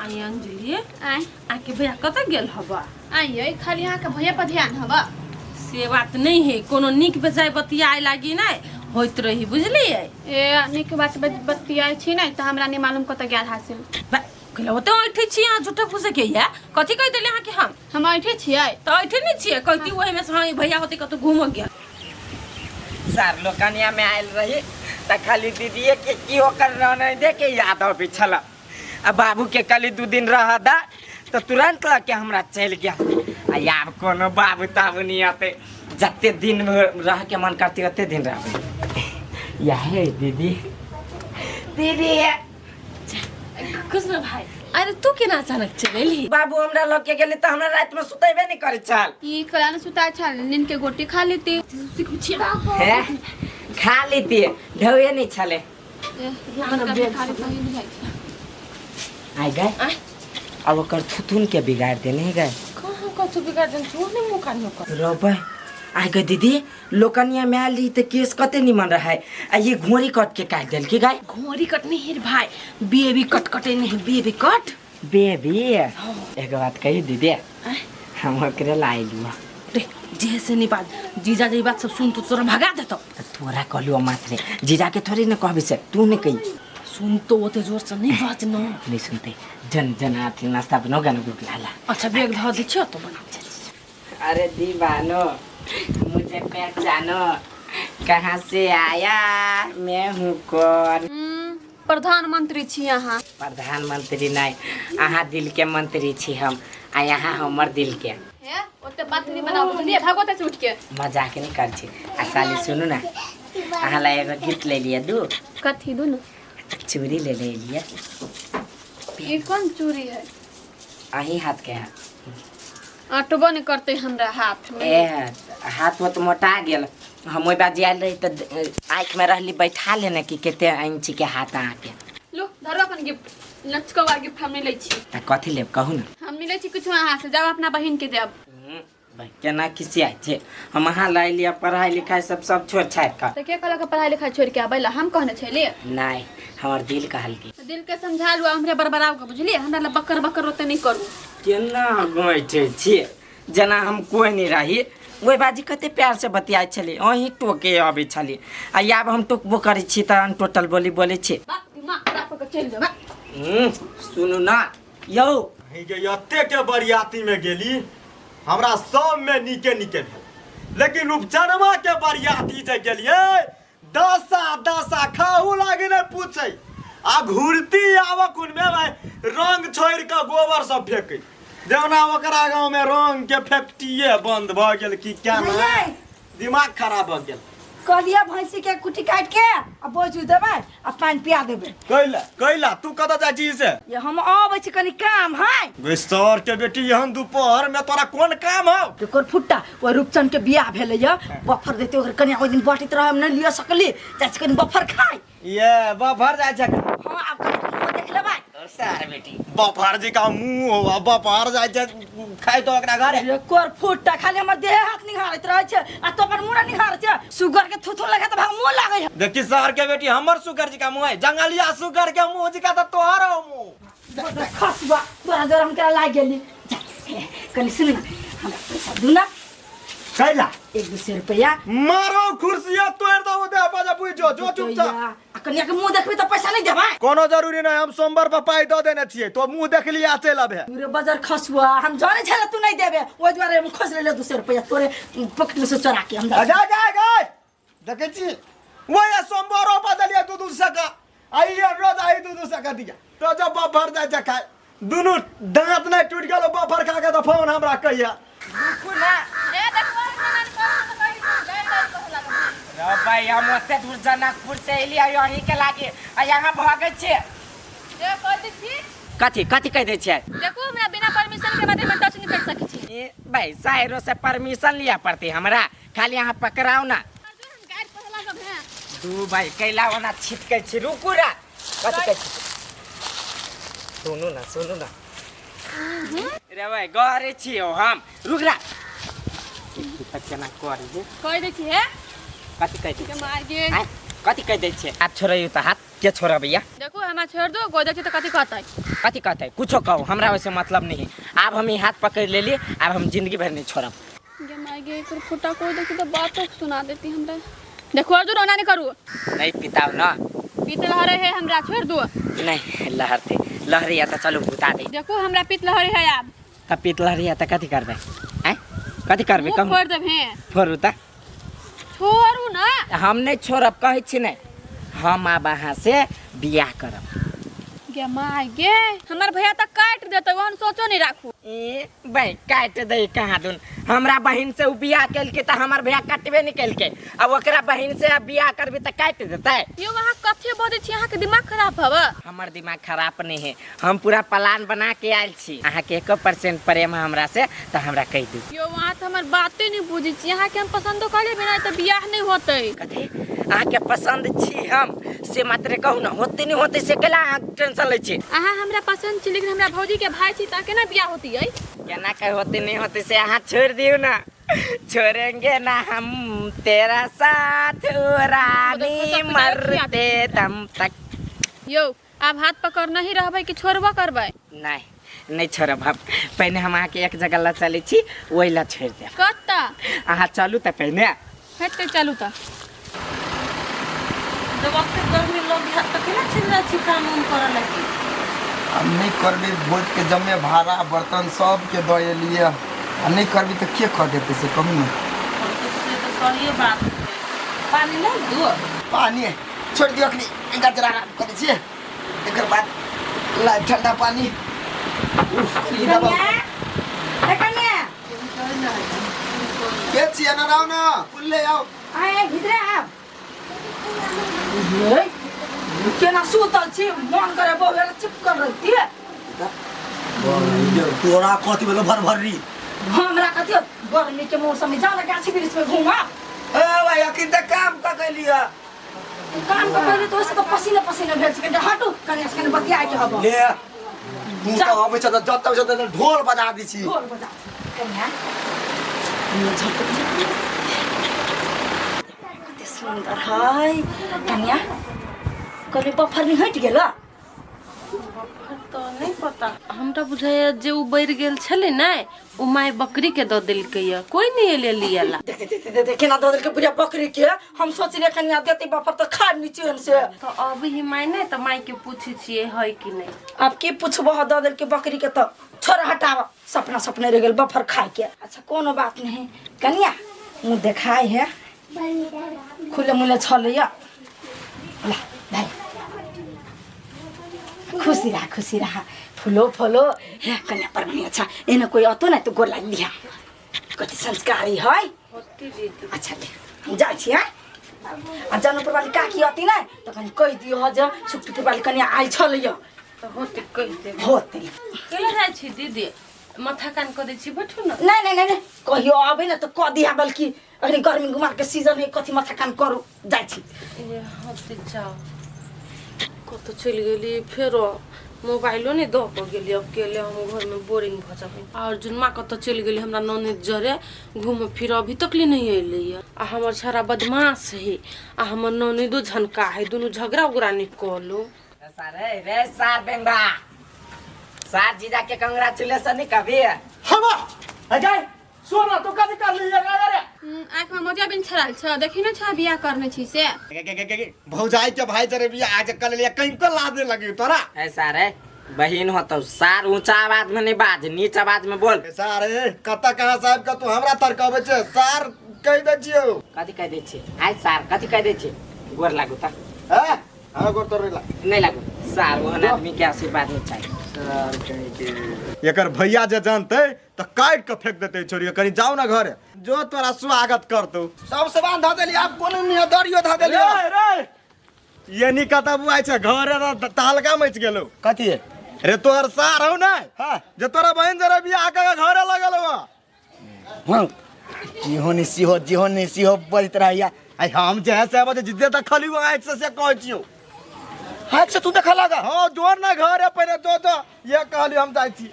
आई अंजलि। आय। आके भैया कतऽ गेल हबा? आइए, खाली अहाँके भैया पर ध्यान हबा। से बात नहीं है, कोनो नीक बेजाय बतियाए लागी नहीं होइत रही, बुझलिए? ए, नीक बात बतियाइ छी नहि तऽ हमरा नहि मालूम कतऽ गेल हासिल। कहले ओते ऐठे छी अहाँ झूठे फूसे के या कथी कहि देली अहाँ के हम? हम ऐठे छियै। तऽ ऐठे नहीं छियै, कहती ओहि में से हाँ भैया होते कतौ घूम गेल। सर लोकनिया में आयल रही तऽ खाली दीदीए के की ओकर ननैदे के याद अबै छल, आ बाबू के कहली 2 दिन रह दा तऽ तुरंत लऽ के हमरा चलि गेल। आ आब कोनो बाबू ताबू नहीं आते, जते दिन रह के मन करती ओते दिन रहबै। यहे दीदी, दीदी। खुश रह भाई। अरे तू केना अचानक चलि एलही? बाबू हमरा लऽ के गेली तऽ हमरा राति में सुतेबे नहीं करै छल। ई कला ने सुता छल, नींद के गोटी खा लेती। हे खा लेती, ढौए नहीं छले। आइ गए अब ओकर थुथुन के बिगाड़ देने गए। कहाँ कथू बिगाड़ देने? छो नहीं मुँह कान ओकर। रोबे आइ गए दीदी, लोकनिया में आयल रही तऽ केस कते निमन रहे, आ ये घोड़ी कट के काटि देलकी गाय। घोड़ी कट नहीं है भाई, बेबी कट कटे नहीं, बेबी कट। बेबी एगो बात कही दीदी, हम ओकरे ला आइलू। रे जे से नहीं बात, जीजा जी बात सब सुन तो तोरा भगा देतो। तऽ तोरा कहलू मात्र, जीजा के थोड़ी ने कहबी से तू ने कही। सुन तो ओते जोर से नहीं बाज न। नहीं सुनते, जन जन आथि नाश्ता बनो गाना गुट लाला। अच्छा बैग धर दे छियो तो बना। अरे दीवानो मुझे पहचानो, कहाँ से आया मैं हूँ कौन? प्रधानमंत्री छी अहाँ। प्रधानमंत्री नहीं, अहाँ दिल के मंत्री छी हम, आ यहाँ हमर दिल के। हे ओते बात नहीं बनाओ, बुझलिए? भागो से उठ के। मजाक नहीं कर छी। आ साली सुनू ना, अहाँ ला एगो गिफ्ट ले लिया दू। कथी दू ना? चूड़ी ले ले लिया। ई कौन चूड़ी है? अही हाथ के है। अटबो नहीं करते हमरा हाथ में। ए हाथ वो तो मोटा गेल। हम ओहि बाजी आयल रही तऽ आँखि में रहली बैठा लेने कि कते इंच के हाथ अहाँके। लो धरो अपन गिफ्ट, लचकवा गिफ्ट हम नहीं लै छी। तऽ कथी लेब कहू ना? हम नहीं लै छी कुछो अहाँ से, जाओ अपना बहिन के देब। भाई केना खिसियाइ छै, हम अहाँ लाइ लिअ पढ़ाई लिखाई सब सब छोड़ छाड़ि कऽ। तऽ के कहलक पढ़ाई लिखाई छोड़ के आबै ला? हम कहने छलियै? नहीं, हमर दिल कहलकै। दिल के समझा लू, हमरे बड़बड़ाउ के, बुझलियै? हमरा ला बकर बकर ओते नहीं करू। केना बैठे छियै जेना हम कोइ नहीं रही। ओहि बाजी कते प्यार से बतियाइ छलियै, अहीं टोके अबै छलियै, आ आब हम टोकबो करै छी तऽ अनटोटल बोली बोलै छी। बाप दिमाग खराब कऽ के चलि जेबै। सुनू ना यौ। अहीं के एते के बरियाती में गेली, हमरा सब में नीके नीके भेल, लेकिन उपचनमा के बरियाती जे गेलियै दशा दशा खाहू लागे नहीं पूछे, आ घुरती आवक उनमें भाई रंग छोड़ के गोबर सब फेंके, जौना ओकरा गांव में रंग के फैक्ट्रिये बंद भ गेल कि क्या ना, दिमाग खराब भ गेल। कहलिए भैंसी के कुटी काट के आ बोझ देबै आ पानि पिया देबै। कैला कैला तू कतऽ जाइ छी से? ये हम अबै छी, कनी काम है। गे सर के बेटी, एहन दोपहर में तोरा कोन काम हौ? एकर फुट्टा ओ रूपचंद के बियाह भेलै ये, बफर देते ओकर कनिया ओहि दिन बटैत रहे, हम नहि लिअ सकली, जाइ छी कनी बफर खाइ। ये बफर जाइ छै? हाँ, आब कनी मुँह देख लेबै। सर बेटी बफर जी का मुंह हो, बफर जाइ छै खाइ तो ओकरा घरे। एकर फुट्टा खाली हमर देह हाथ निहारैत रहै छै आ तो अपन मुँह निहारै छै, सुगर के थुथुन लगे तऽ भाग मुँह लागै है। देखी सर के बेटी, हमर सुगर जी का मुंह है, जंगलिया सुगर के मुंह जी का तऽ तोहर हो मुंह। खसुआ तोरा जोर हम केना लागि गेली। जा, कनी सुन ना, हमरा पैसा दू ना। कैला? 1-2 सौ रुपया। मारो कुर्सिया तोड़ दो दे बाजा बुझ जो जो चुपचाप। आ कनिया के मुंह देखबी तऽ पैसा नहीं देबै। कोनो जरूरी नहीं, हम सोमवार पर पाई दऽ देने छियै, तो मुंह देख लिया चलि अबे। रे बजर खसुआ, हम जाने छले तू नहीं देबे, ओहि दुआरे हम खोज लेले 200 रुपया तोरे पॉकेट में से चोरा के हम जा जा जा देखै छी वही सोमवारो पर देलियै 2-2 सौ का, आइए रोज आई 2-2 सौ का दिया तो जब बफर जाइ छै खाय, दुनू दांत नहीं टूट गेलो बफर खा के तऽ फोन हमरा कहिया। रे भाई, हम ओते दूर जनकपुर से एलियै अहीं के लागे आ यहाँ भगै छियै। कथी कथी कहि दै छियै? देखू, हमरा बिना परमिशन के बारे में टच नहीं कर सकै छी। ए भाई, सायरो से परमिशन लिया पड़ती हमरा, खाली अहाँ पकड़ाउ ना। दू भाई कैला ओना छिटकै छी, रुकू रा। कथी कहै छी? सुनू ना, सुनू ना रे भाई, घरे छियौ हम, रुक रा। केना करी कहि दै छी हे। कथी कहि दै के छियै? मार गे। आँय, कथी कहि दै छियै? हाथ छोड़ैयौ तऽ हाथ। के छोड़ब भैया? देखू हमरा छोड़ दो, गोदे छी तऽ कथी कहतै? कथी कहतै? कुछो कहू, हमरा वैसे मतलब नहीं है। आब हम ई हाथ पकड़ लेली, आब हम जिंदगी भर नहीं छोड़ब। गे माय गे, एकर फुटा कोइ देखी तऽ बातो सुना देती हमरा। देखू अर्जुन, ओना नहीं करू। नहीं पिताओ ना। पीत लहरे है हमरा, छोड़ दो। नहीं लहरते, लहरिया तऽ चलू बुता दे। देखू हमरा पीत लहरे है आब। तऽ पीत लहरिया तऽ कथी करबै? आँय, कथी करबै? मुँह कहू। फोड़ देब हे। फोड़ू तऽ। छोड़ू ना। हम नहीं छोड़ब, कहै छी नहीं, हम आब अहाँ से बियाह करब। गे माय गे, हमर भैया तऽ काटि देतै, ओहन सोचो नहीं राखू। ए बै काटि दै कहाँ दुन, हमरा बहिन से उ बियाह केलकै तऽ हमर भैया काटबे नहीं केलकै, आ ओकरा बहिन से अब बियाह करबी तऽ काटि देतै। यौ अहाँ कथी बजै छी? अहाँके दिमाग खराब हव? हमर दिमाग खराब नहीं है, हम पूरा प्लान बना के आयल छी। अहाँके 1% प्रेम है हमरा से तऽ हमरा कहि दू। यौ अहाँ तऽ हमर बाते नहीं बुझै छी, अहाँके हम पसन्दो करले बिना तऽ बियाह नहीं होतै। कथी अहाँके पसन्द छी हम से मात्र कहू ना, होते नहीं होते से केला अहाँ टेंशन लै छी? अहाँ हमरा पसन्द छी, लेकिन हमरा भौजी के भाई छी तऽ केना बियाह होती है? केना के होते नहीं होते से अहाँ छोड़ दियौ ना। छोड़ेंगे ना हम तेरा साथ रानी मरते दम तक। यौ आब हाथ पकड़ नहीं रहबै कि छोड़बो करबै? नहीं नहीं छोड़ब हम, पहिने हम अहाँके एक जगह लऽ चलै छी, ओहि लए छोड़ि देब। कतऽ? अहाँ चलू तऽ पहिने। हेतै चलू तऽ। जब अते गर्मी लग गया तऽ केना चलि जाइ छी काम उम करऽ लागी? आब नहि करबै भोजके जमे भाड़ा बर्तन सबके दऽ एलियै, आ नहि करबै तऽ के कऽ देतै से कहू ने। से तऽ सहिए बात है। पानी नहीं दू? पानी छोड़ि दियौ, अखनी गजरा आराम करै छियै, एकर बाद ला ठंडा पानी। उफ, कनि दबाउ। ए कन्या, के छियै? ना आउ ना, खुलले आउ। आए भितरे आब। ए, केना सुतल छी, मन करे बहु चिपकल रहती। तोरा कथी भेलो भरभर्री? हमरा कथी, गर्मी के मौसम में जाना गाछी वृक्ष में घूमा। ए भाई, अखन तऽ काम कऽ के लिअ। काम के पहिले तो ओइसे तऽ पसीना पसीना भेल छै। कनिटा हटू, कनि से कनि बतियाए के हब। ले, तू तऽ अबै छ तऽ जतऽ छ ततऽ ढोल बजा दै छी। ढोल बजा। कन्या, झटक कते सुन्दर है कन्या। कहली बफर नहीं हटि गेल? बफर तऽ नहीं पता, हमरा बुझाइया जे उ बढ़ि गेल छलै ने, उ माय बकरी के दऽ देलकै या, कोई नहीं एलै लिये ला। देख देख देख देख, केना दऽ देलकै बुढ़िया बकरी के। हम सोचलियै कन्या देतै बफर तऽ खाब नी चैन से। तऽ अबै ही माय ने तऽ माय के पूछै छियै है कि नहीं। आब की पूछबो, दऽ देलकै बकरी के तऽ छोड़, हटाब, सपना सपने रह गेल बफर खाए के। अच्छा कोनो बात नहीं कन्या, मुँह देखाए है, खुले मुले छलैया। ला भाई, खुशी रहा, खुशी रहा, फूलो फलो हे कन्या पर बढ़िया। अच्छा एने कोई अतो ना तो गोर लाग दिया, कति संस्कारी है। अच्छा ले, हम जाइ छी। हैं आ जनपुर वाली काकी अती ने तऽ कनि कहि दियौ जे सुखपुर वाली कन्या आइ छलैया। तऽ होते, कहि देब। होते। केला जाइ छी दीदी? माथा कान कऽ दै छी, बैठू ने। नहीं नहीं नहीं नहीं, कहियो आबै ने तऽ कऽ दिहा, बल्कि अखनी गर्मी गुमार के सीजन है, कथी माथा कान करू, जाइ छी। ए होते, जाओ। कतऽ चलि गेली फेरो? मोबाइलो नहि दऽ कऽ गेली। अकेले हम घरमे बोरिंग भऽ जेबै। आ अर्जुनमा कतऽ चलि गेली? हमरा ननद जरे घूमऽ फिरऽ, अभी तक ले नहि एलै। आ हमर छौड़ा बदमाश है आ हमर ननदो झनका है, दुनू झगड़ा उगड़ा नहि कऽ लो। सार रे सार बेंगा, सार जीजा के कंग्रेचुलेशन नहीं कभी? हमा अजय सोना तो कथी कर लिये रे? आँखिमे मोतियाबिंद छड़ाल छ, देखी न छ बियाह करने छी से। भौजाई के भाई जरे बियाह आज कर लिया, कहीं को लादे लगी तोरा। ए सारे बहिन हो तो सार ऊंचा आवाज में नहीं बाज, नीच आवाज में बोल। सारे कतऽ कहाँ साहब के तू हमरा तरकबै छै? सार कहि दै छियौ। कथी कहि दै छियै? आइ सार कथी कहि दै छियै? गोर लागू तऽ। हैं, हमरा गोर तोड़ ला। नहीं लागू सार, ओहन आदमी के आशीर्वाद नहीं चाहिए। सार कहीं के एकर भैया जे जानते तऽ काटि के फेंक देते। छोड़ियो, कनी जाओ ना घरे, जो तोरा स्वागत करतौ। सब सामान धऽ देलियै, आब कोनो नहि, दरियो धऽ देलियै। रे रे, ये नी कतऽ बुआइ छै? घरे रे तहलका मचि गेलौ। कथी? रे तोहर सार हौ ने? हाँ। जे तोरा बहिन जरे बियाह कऽ के घरे लगल हौ। हाँ, जिहो नि सिहो, जिहो नि सिहो बजैत रहैया। आइ हम जे है से बजे जिद्दे देखली आँखि से, से कहै छियौ। हाथ से तू देखा लगा? हाँ, जोर ना घरे पहिने जो जो ये कहली, हम जाइ छी।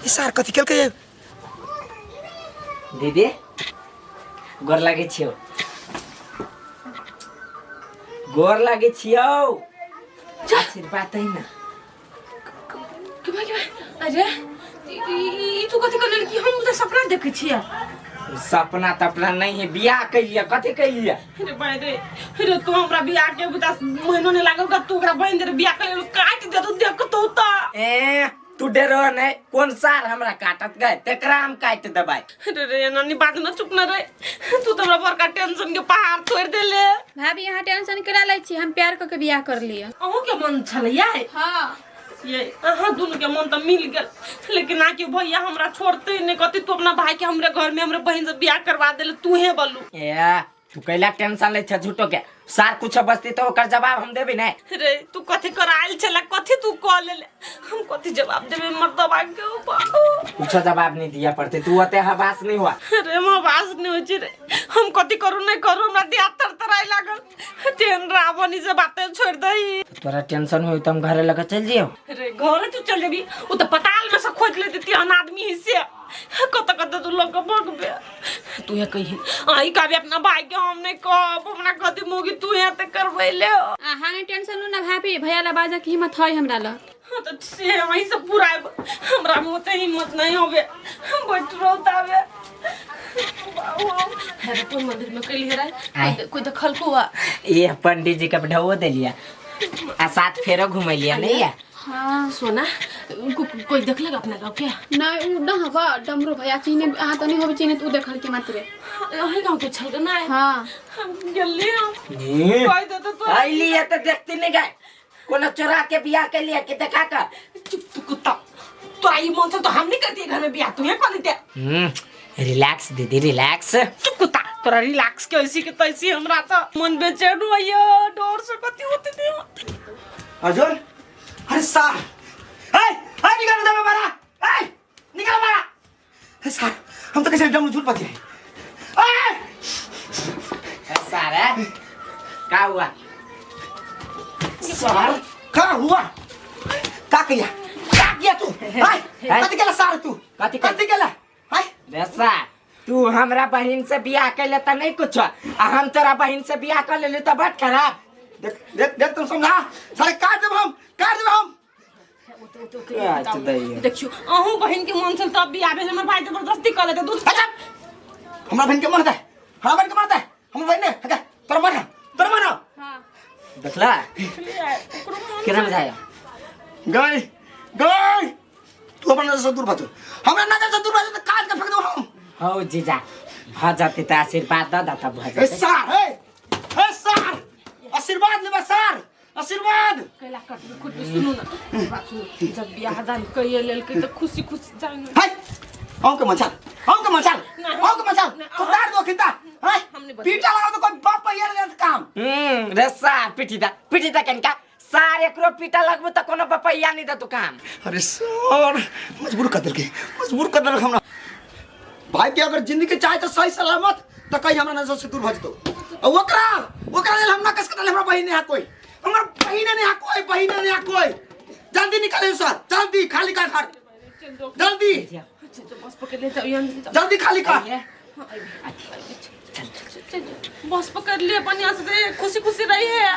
ई सार कथी केलकै? दीदी, गोर लागै छियौ, गोर लागै छियौ, आशीर्वाद है ना। के भाई, के भाई, अरे ई तू कथी कर लेलकी? हम तऽ सपना देखै छियै। सपना तपना नहीं है, बियाह कैलिए। कथी कैलिए? अरे भाई रे, अरे तू हमरा बियाह के अभी 10 महीनो नहीं लागल, तू ओकरा बहिन दे बियाह कर काट दे तू देख तो त। ए तू डरो नहीं, कौन सार हमरा काटत गए तेकरा हम काट देबै। अरे रे नानी बात न, चुप न रे, तू तो हमरा बड़का टेंशन के पहाड़ तोड़ देले। भाभी यहाँ टेंशन करा लै छी, हम प्यार कऽ के बियाह कर लिअ। अहूँ के मन छलैया? हाँ। ये अहाँ दुनू के मन तो मिल गेल, लेकिन आके भैया हमरा छोड़ते नहीं, कहती तू अपना भाई के हमरे घर में हमरे बहन से बियाह करवा देले, तू हे बलू। ए तू कैला टेंशन लै छ झूठो के? सार कुछ बस्ती तो ओकर जवाब हम देबी नहीं। रे तू कथी करायल छला, कथी तू कह लेले, हम कथी जवाब देबे मर्दबा के? कुछ जवाब नहीं दिया पड़ते, तू ओते हवास नहीं हुआ। रे हम हवास नहीं होइ रे, हम कथी करू नहीं करू, हमरा देह थरथराय लागल, तेन रावणी से बातें छोड़ दही। तोरा टेंशन होई तो हम घरे लगा चल जियो। रे घरे तू चल जेबी, उ त पताल में से खोज ले देती हन आदमी ही से, कत कत तू लोग के भगबे। तू ये कही आई काबे अपना भाई के हम नहीं कहब, अपना कथी मोगी तू यहाँ ते करबैले। अहाँ नहीं टेंशन लू ना भाभी, भैया ला बाजा के हिम्मत है हमरा ला। हाँ तो से वहीं से पूरा हमरा में ओते हिम्मत नहीं होबे, बैठ रहो ताबे। अरे कोई मंदिर में कैली रे कोई देखल को? ये पंडित जी के ढो देलिया आ साथ फेरो घुमैलिया नहीं है। हाँ सोना कोई देखलक अपना गाँव के? नहीं उ ना हवा डमरू भैया चिन्हे, अहाँ तो नहीं होबे चिन्हे, त उ देखल के मात्र अही गाँव के छल ना। हाँ हम गेली हम कह दे तो आइली है तो देखती नहीं गए, कोनो चोरा के बियाह के लिए के देखा कर। चुप तू कुत्ता, तो आई मन से तो हम नहीं करती घर में बियाह, तू ये कह देते। रिलैक्स दीदी रिलैक्स। चुप कुत्ता, तोरा रिलैक्स के ऐसी के तैसी, हमरा तो मन बेचैन होइया, डर से कथी होते नहीं। अर्जुन अरे सार, ए ए निकल दे बारा, ए निकल बारा। ए सार हम तो कैसे डम झूठ पाते हैं। ए सार है का हुआ? सार का हुआ? का किया, का किया तू? ए कथी केला सार तू, कथी कथी केला? ए रे सार तू हमरा बहिन से बियाह कैले त नहीं कुछ, आ हम तोरा बहिन से बियाह कर लेली त बड़ खराब। देख देख देख तुम समझा सारे काट देब हम, काट देब हम। देखियो अहूँ बहिन के मन से तब बियाह भेल, हमर भाई जबरदस्ती कर लेते दूध। अच्छा हमरा बहिन के मन दे, हमरा बहिन के मन दे, हमरा बहिन ने हका तोरा मन, तोरा मन। हां देखला केना बुझाया? गई गई तू अपन नजर से दूर भाजो, हमरा नजर से दूर भाजो त काट के फेंक देब हम। हो जीजा भ जाते त आशीर्वाद द दाता भ ए जाते। सार, ए ए सार आशीर्वाद लेबा सार आशीर्वाद। कैला कट खुद सुनू ना बात सुनू, जब बियाह दान कइए लेलकै त खुशी खुशी जाय न। हाय हम के मचाल, हम के मचाल, हम के मचाल तो दार दो खिंदा। हाय पीटा लगा तो कोई बाप पे ये काम। रे सार पिटी दा, पिटी दा कनका सार एकरो पीटा लगबो त कोनो बपैया नहीं दे तू काम। अरे सर मजबूर कर देलके, मजबूर कर देलक हमरा भाई के। अगर जिंदगी चाहे तो सही सलामत त कहीं हमरा नजर से दूर भजतो। ओकरा ओकरा लेल हम ना कस के हमरा बहिन नहीं कोई, हमरा बहिन नहीं कोई, बहिन नहीं कोई। जल्दी निकाले सर, जल्दी खाली कर घर, जल्दी बस पकड़ ले जाओ, जल्दी खाली कर, बस पकड़ ले बढ़िया से, खुशी खुशी रही है।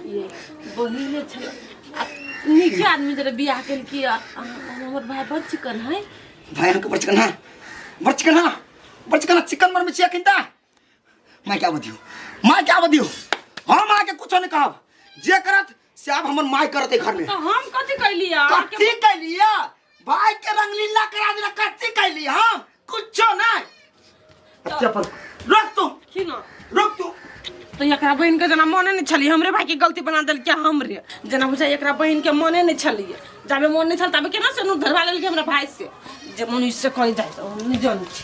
ये बहिन छल नीके आदमी जरा बियाह केलकी, हमर भाई बड़ चिकन है। भाई हमके बड़ चिकन है, बड़ चिकन है, बड़ चिकन है, चिकन मर में चिया किंता। मैं क्या बदियो, मैं क्या बदियो, हम आके कुछ नहीं कहब, जे करत से अब हमर माय करत घर में। तो हम कथी कैलिया, कथी कैलिया? भाई के रंगलीला करा देला, कथी कैलिया हम? कुछ नहीं। अच्छा पर रुक तू, की ना रुक तू। तो एकरा बहिन के जना मने नहीं छली, हमरे भाई के गलती बना देल क्या हमरे जना बुझा एकरा बहिन के मने नहीं छली, जाबे मन नहीं छल ताबे केना से नु धरवा लेल के हमरा भाई से जे मन इससे कहि जाय हम नहीं जान छी।